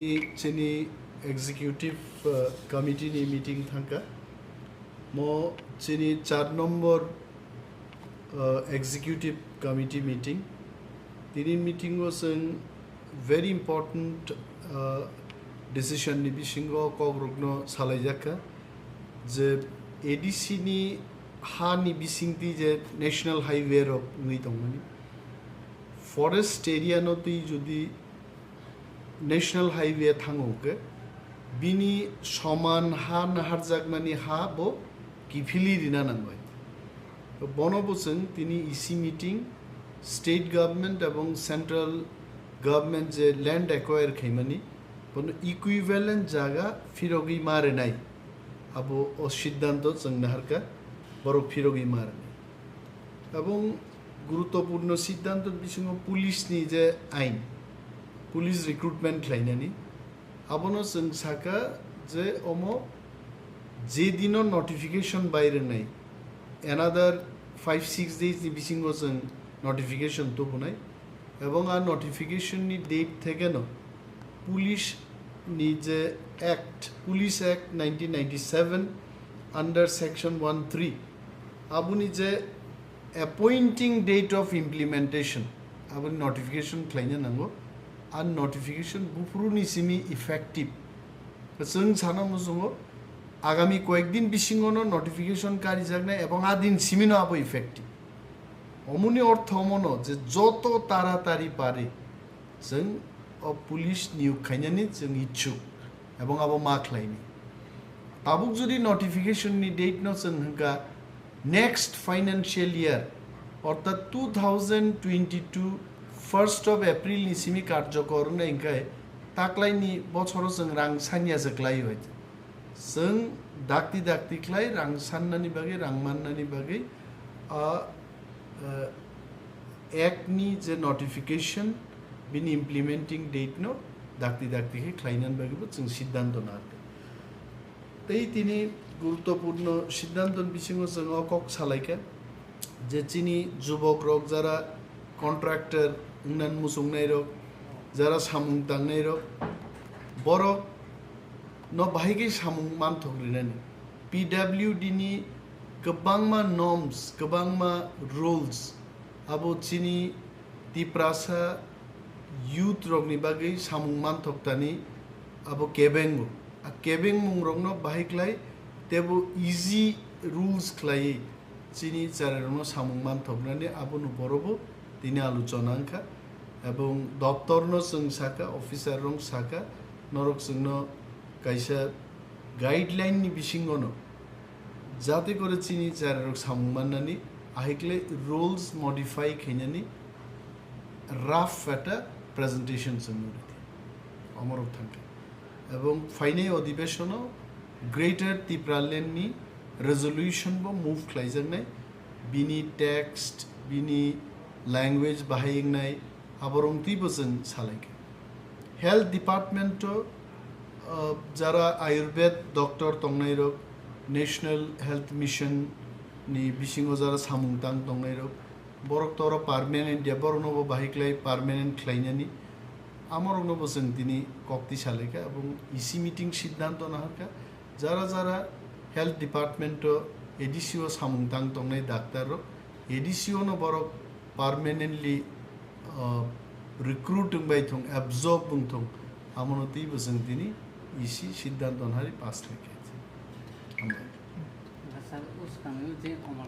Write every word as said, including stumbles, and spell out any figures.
Chini executive, uh, committee ni meeting thangka. Mo chini char number, uh, executive committee meeting. Tini meeting o chwng very important, uh, decision ni bisingo kokrokno salaijakha je A D C ni ha ni bisingtwi je national highway rok wngwi tongmani. Forest area no twi jodi national highway thango hwnkhe bini soman ha naharjakmani ha bo kiphilwi rina nangbai. Bono bo chwng tini E C meeting, state government ebong central government je land acquire khaimani, bono equivalent jaga phirogwi ma rwnai, abo o siddhanto chwng naharkha, borok phirogwi ma rwnai. Ebong guruttopurno siddhanto bisingo police ni je ain, police recruitment khlainani, abono chwng saka je omo je dino notification bai rwnai, another five six days ni bisingo chwng notification tubunai, ebong a notification ni date thekeno police ni je act, Police Act nineteen ninety-seven under section one three, aboni je appointing date of implementation, aboni notification khlaina nango. A notification buphuruni simi effective. Chwng sana muchungo agami koyek din bisingono notification karijaknai ebong a din simino abo effective. Omoni ortho omono je joto taratari pare chwng o police niyok khainani chwng ichuk ebong abo ma khlaini. Tabuk jodi notification ni date no chwng hwnkha next financial year, orthat two thousand twenty-two first of April ni simi karjokor wngna hwnkhe taklaini bochoro chwng rang sanya se klai bai. Chwng dakti dakti khlai rang sannani bagwi, rang mannani bagwi, a, a, act ni je notification, bini implementing date no dakti dakti khe khlainani bagwi bo chwng siddhanto narwkha. Tei tini guruttopurno siddhanto ni bisingo chwng o kok salaikha je chini jubok rok jara contractor wngnan muchungnai rok, jara samung tangnai rok, borok no bahai khe samung manthok rinani. P W D ni kwbangma norms, kwbangma rules, abo chini Tiprasa youth rokni bagwi samung manthok tani abo kebengo. A kebengmung rokno bahai klai tebo easy rules khlaiwi chini cherairokno samung manthoknani abono borobo tini aluchona wngkha. Ebong doptorno chwng saka, officer rok saka, norok chwngno kaisa guideline ni bisingono jate kore chini cherairok samung mannani, ahikle rules modify khainani rough ekta presentation chwng nukdi. Omorok thangkha. Ebong phainai odibeshono Greater Tipraland ni resolution bo move khlaijaknai, bini text, bini language bahai wngnai, aborok twibo chwng salaikha. Health Department o, uh, jara Ayurved doctor tongnairok, National Health Mission ni bisingo jara samung tang tongnairok, borok toro permanent ya, borokno bo bahai khlai permanent khlainani, amorokno bo chwng tini kokti salaikha, ebong E C meeting siddhanto naharkha, jara jara health department o A D C o samung tang tongnai doctor rok, A D C o no borok permanently, uh, recruit wngbai thung, absorb wng thung, amono twibo chwng tini E C siddhanto nahari pass khlaikha. Hambai. Sir, o swkang o je